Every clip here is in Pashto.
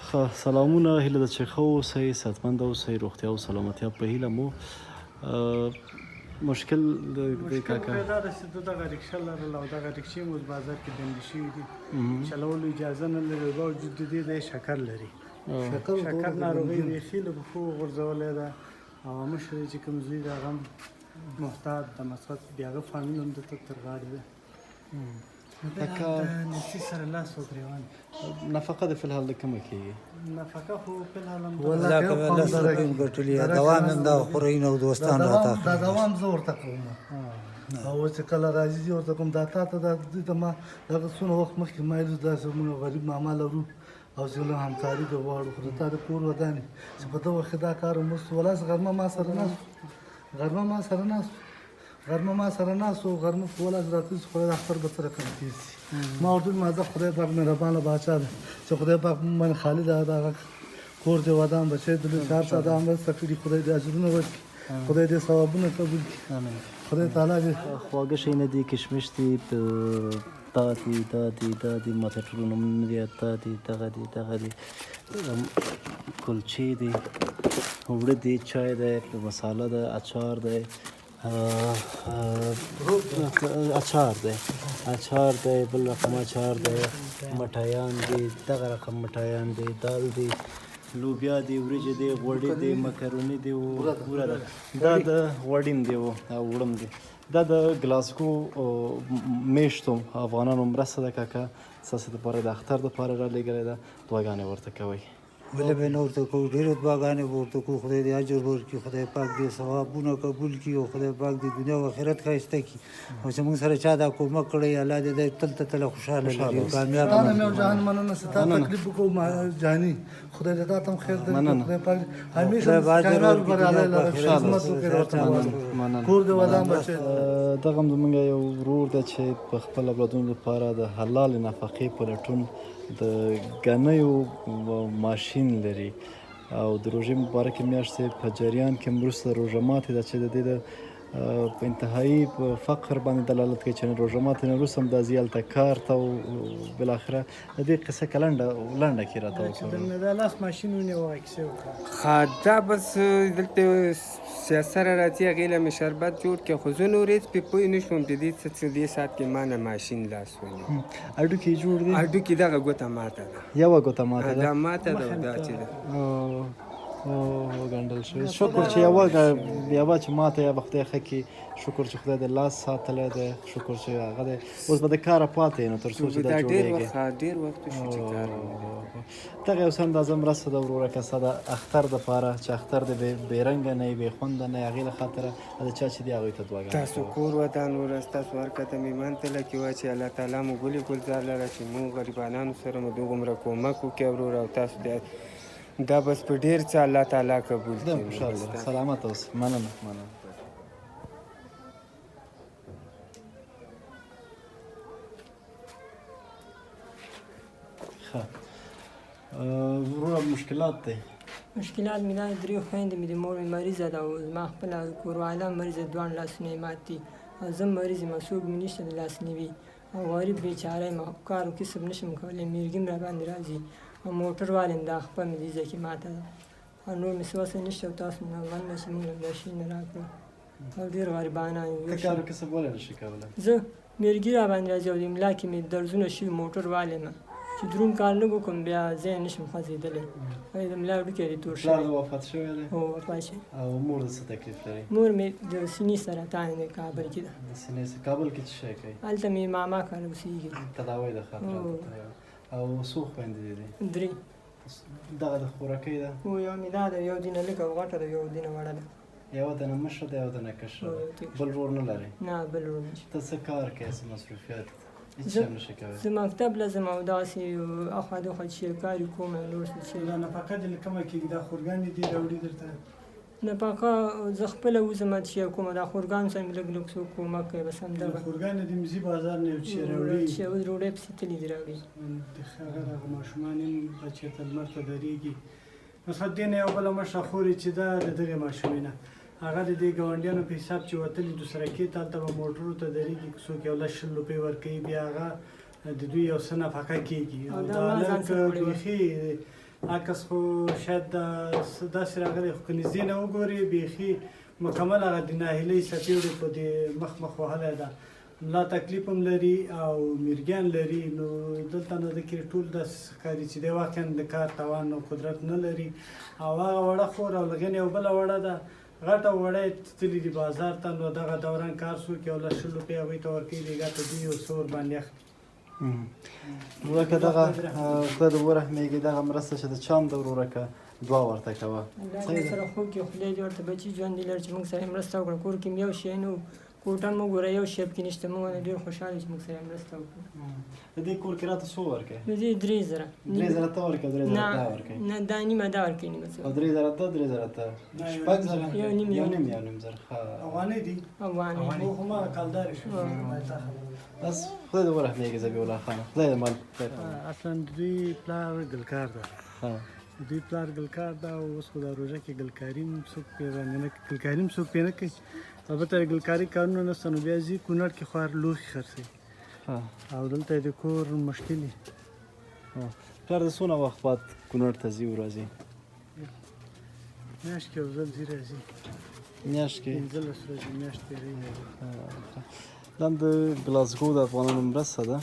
ښه سلامونه، هیله ده چې ښه اوسئ، صحتمند اوسئ، روغتیا او سلامتیا په هیله مو. مشکل د دې مشکل کاکا خو یې دا ده چې ده دغه ریکشه لرله او دغه ریکشې مو اوس بازار کې بندې شوې دي، چلولو اجازه نه لري. باوجود د دې دی شکر لري، شکر ناروغي بیخي له پښو غورځولې ده. او مشر یې چې کوم زوی ده هغه هم محتاط د مصرف د هغه فامیل هم ده ته تر غاړې ده. کاکا نسی سره لاس او ګریوان. نفقه د فلحال د کومه کېږي؟ نفقه خو فلحال هم الله که لس روپۍ هم ګټلې، دوام هم دا خورین او دوستان راته دا دوام زه ورته کوم او چې کله راځي زه ورته کوم. دا تا ته دا دوی ته ما دغه څونه وخت مخکې ما ویل داسې موږ غریب ماما لرو او چې له همکاري د غواړو، خو د تا د کور ودانې چې په دغه وخت کې دا کار وموسو. ولاس غرمه ما سره ناست، غرمه ما سره ناست، غرمه ما سره ناست و. غرمه په ولاس راتلو چې خدای د اختر به څه رقم تېر شي. ما ورته وویل ما ځه، خدای پاک مهربانه باچا دی چې خدای پاک مونږ باندې خالي ده. دغه کور دې ودان، بچی دې لوی، چې هر چا دا مرسته کړي خدای دې اجرونه ورکړي، خدای دې ثوابونه قبول کړي، خدای تعالی دې. خواږه شی نه دي، کشمش دي، دا دي، دا دي، دا دي، ماته ټولو نومونه نه دي، دا دي، دغه دي، دغه دي، کلچې دي، اوړه دي، چای دی، مساله ده، اچار دی، اچار دی، اچار دی، بل رقم اچار دی، مټایان دي، دغه رقم مټایان دي، دال دي، لوبیا دي، وریجې دي، غوړي دي، مکروني دي، وره ده، دا د غوړیم دی او وړم دی. دا د ګلاسکو میشتو افغانانو مرسته ده کاکا، ستاسو دپاره د اختر دپاره را لېږلې ده. دعاګانې ورته کوئ. ولې به نه ورته کوو، ډېرې دعاګانې به ورته کوو. خدای دې اجر ورکړي، خدای پاک دې ثوابونه قبول کړي او خدای پاک دې دنیا او آخرت ښایسته کړي. او چې موږ سره چا دا کومک کړی، الله دې دی تل ته تله خوشحاله لري او کامیاب تا نه مې یو جهان مننه چې تا تکلیف وکړو جاني، خدای دې تا ته هم خیر درکړي. خدای پاک همیشه خدای به اجر کامیاب ورکړي، بریالی دنیا او لره، آخرت خدمت وکړي ورته. کور دې ودان بچی. دغه هم زمونږ یو ورور دی چې په خپل اولادونو لپاره د حلالې نفقې په لټون د ګنیو ماشین لري او د روژې مبارکې میاشتې په جریان کې وروسته روژه ماتې ده چې د دې د په انتهایي فقر باندې دلالت کوي چې روژه ماتې نه وروسته هم دا ځي هلته کار ته او بالاخره د دې قصه که لنډه لنډه کې راته چې وکړه. درنه دا لاس ماشین ونیو هغه کیسه وکړه. ښه دا بس دلته سیاسره راځي، هغې له مې شربت جوړ کړ، خو زه نور هېڅ پرې پوه نه شوم چې دې څه څه دې ساعت کې ما نه ماشین لاس ونیو. هډوکي یې جوړ دي؟ هډوکي دغه ګوته ماته ده، یوه ګوته ماته ده، دا ماته ده او دا چې ده ګنډل شوی. شکر چې یوه یوه چې ماته یا به خدای ښه کړي. شکر چې خدای د لاس ساتلی دی، شکر چې هغه دی. اوس به د کاره پاتې یې نو تر څو چې دا دا ډېر جوړېږي. وخت، ډېر وخت وشو چې کار مې نه دی. دغه یو څه اندازه مرسته ده وروره که ستا د اختر دپاره چې اختر دې بې رنګه نه وي، بې خونده نه وي، هغې له خاطره د چا چې دي هغوی ته دعاګانې تاسو کوه. کور ودان وروره، ستاسو هر قدم ایمان ته لکې واچي. الله تعالی مو ګلې ګلزار لره چې موږ غریبانانو سره مو دغومره کومک وکړي وروره. او تاسو دا بس په ډېر څه الله تعالی قبول خدای مو کړي. خوشحاله لره، سلامت اوسې. مننه مننه. ښه وروره مشکلات دی؟ مشکلات مې دا درې خویندې مې د مور مې مریضه ده او زما خپله کورواله مریضه، دواړه لاسونه یې مات دي او زه مریض یم، څوک مې نشته د لاسنیوي او غریب بیچاره یم، کار او کسب نشم کولی، میرګي مې راباندې راځي او موټر والي یم، دا خپه مې دې ځای کې ماته ده او نور مې څه وسه نشته. او تاسو نه مننه چې موږ له دا شي نه راکړو او ډېر غریبانان یو. ته کار او کسب ولې نشې کولی؟ زه میرګي راباندې راځي او د ملا کې مې درزونه شوي، موټر والي یم چې درون کار نه وکړم بیا ځای نشم خوځېدلی. د ملا هډوکی دې تور پلار شوی. دې وفات شوی دی؟ هو وفات شوی. او مور دې څه تکلیف لري؟ مور مې د سینې سرطان دی، کابل کې ده. د سینې څه کابل کې څه شی کوي؟ هلته مې ماما کره اوسېږي. تداوۍ د خاطره هو. هلته تللی. او څو خویندې دې دي؟ درې. دغه د خورکۍ ده؟ هو یو مې دا ده، یو دینه لږه او غټه ده، یو دینه وړه ده. یوه دنه مشره ده، یوه دنه کشره هو، ده. یو تېر. بل ورور نه لرې؟ نه بل ورور نشته. ته څه کار کوې، څه مصروفیت؟ هېڅ شی هم نشې کولی؟ زه مکتب له ځم او داسې اخوا دخوا چې کار کوم نور څه چې. دا نفقه دې له کومه کېږي؟ دا خورګانې دې راوړي درته؟ نفقه زه خپله وځم چې کومه دا خورګانو سره مې لږ لږ څوک کومک کوي بس همدغه. خورګانې دې مزي بازار نه یو چې راوړي؟ چې اوس ډوډۍ پسې تللي دي راوړي. د هغه دغه ماشومان هم به چېرته لمر ته درېږي. مثلا دې نه یو بله مشره خور یې چې ده د دغې ماشومې نه هغه د دې ګاونډیانو په حساب چې وتلي دوسرکې ته هلته به موټرو ته درېږي، که څوک یو لس شل روپۍ ورکوي بیا هغه د دوی یو څه نفقه کېږي. او او دا دا ما ځان هلک سره وړې وه. بیخي عکس خو شاید داسې راغلی، خو که نږدې نه وګورې بیخي مکمل هغه د ناهیلۍ څپېړو په دې مخ مخ وهلی ده. ملا تکلیف هم لري او میرګیان لري، نو دلته نه ده کې ټول داسې ښکاري چې دی واقعا د کار توان او قدرت نه لري. او هغه وړه خور او لغینې یو بله وړه ده، غټه او وړه یې تللي دي بازار ته، نو دغه دوران کار څوک یو لس شل روپۍ هغوی ته ورکوي، بېګا ته دوی یو څه ورباندې اخلي. ورکه دغه خدای دې ورحمېږي، دغه مرسته چې د چا هم ده ورورکه دعا ورته کوه. الله دې سره خوږ کړي، خدای دې ورته بچي ژوندي لري چې موږ سره یې مرسته وکړه. کور کې مې یو شی نه و، کوټه مو ګوره یو شی پکې نشته، موږ ډېر خوشحاله یو چې موږ سره یې مرسته وکړه. د دې کور کرایه ته څو ورکوې؟ د دې 3000. 3000 ته ورکوې، 3000 دا ورکوې؟ نه، دا نیمه دا ورکوي، نیمه څه. او 3000 ته، 3000 ته 6000، یو نیم، 1.5 زر. ښه، افغانۍ دي؟ افغانۍ. خو ما کالدارې شو. بس خدای دې ورحمېږي ذبیح الله خانه، خدای دې مال خیر. اصلا د دوی پلار ګلکار ده. د دوی پلار ګلکار ده او اوس خو دا روژه کې ګلکاري هم څوک پرې باندې نه کوي، ګلکاري هم څوک پرې نه کوي. البته د ګلکاري کارونه نشته، نو بیا ځي کونړ کې خوار لوښي خرڅوي او دلته یې د کور مشکل وي. پلار د څونه وخت بعد کونړ ته ځي او راځي؟ میاشت کې یو ځل ځي راځي. میاشت کې؟ 15 ورځې میاشت تېروي. دا هم د ګلاسګو د افغانانو مرسته ده،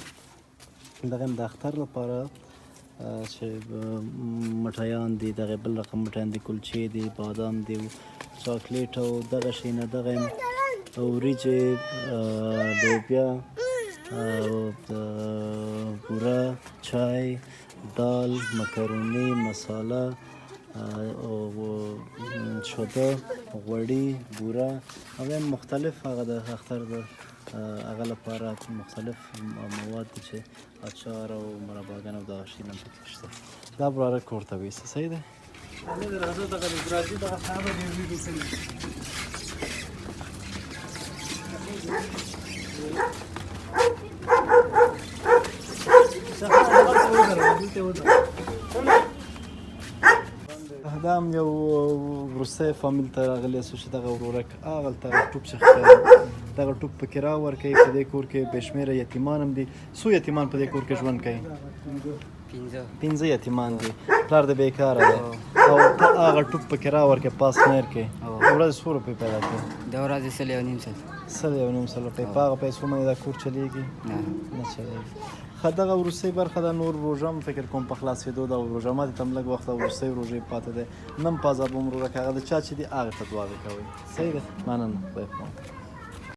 دغه هم د اختر لپاره چې مټایان دي، دغه بل رقم مټایان دي، کلچې دي، بادام دي، چاکلیټ او دغه شیونه، دغه هم وریجې، لوبیا او د بوره، چای، دال، مکروني، مساله او شوده، غوړي، بوره او هم مختلف هغه د اختر د هغه لپاره مختلف مواد دي چې اچار او مرباګان او دغه شیونه هم پکې شته. دا وراره کور ته ویسه، صحیح ده؟ نه راځه، دغه راځي، دغه صاحب دې ویډیو کوي. دا هم یو وروستی فامیل ته راغلی سو چې دغه ورورک هغلته ټوپ چې ښکاري، دغه ټوپ په کرا ورکوي. په دې کور کې بې شمېره یتیمان هم دي. څو یتیمان په دې کور کې ژوند کوي؟ پنځه. 5 یتیمان دي. پلار د بېکاره دی او ته هغه ټوپ په کرا ورکوې پاس نیر کې، د ورځې څو روپۍ پیدا کوې؟ د ورځې 1.5 سل. 1.5 سل روپۍ. په هغه پیسو باندې دا کور چلېږي؟ نه. نه چلېږي. ښه، دغه وروستۍ برخه ده، نور روژه هم فکر کوم په خلاصېدو ده او روژه ماتې ته هم لږ وخت او وروستۍ روژې پاتې دی. نن په عذابوم وروره، که هغه د چا چې دي هغه ته دعاوې کوئ. صحیح ده؟ مننه، خدای په امان.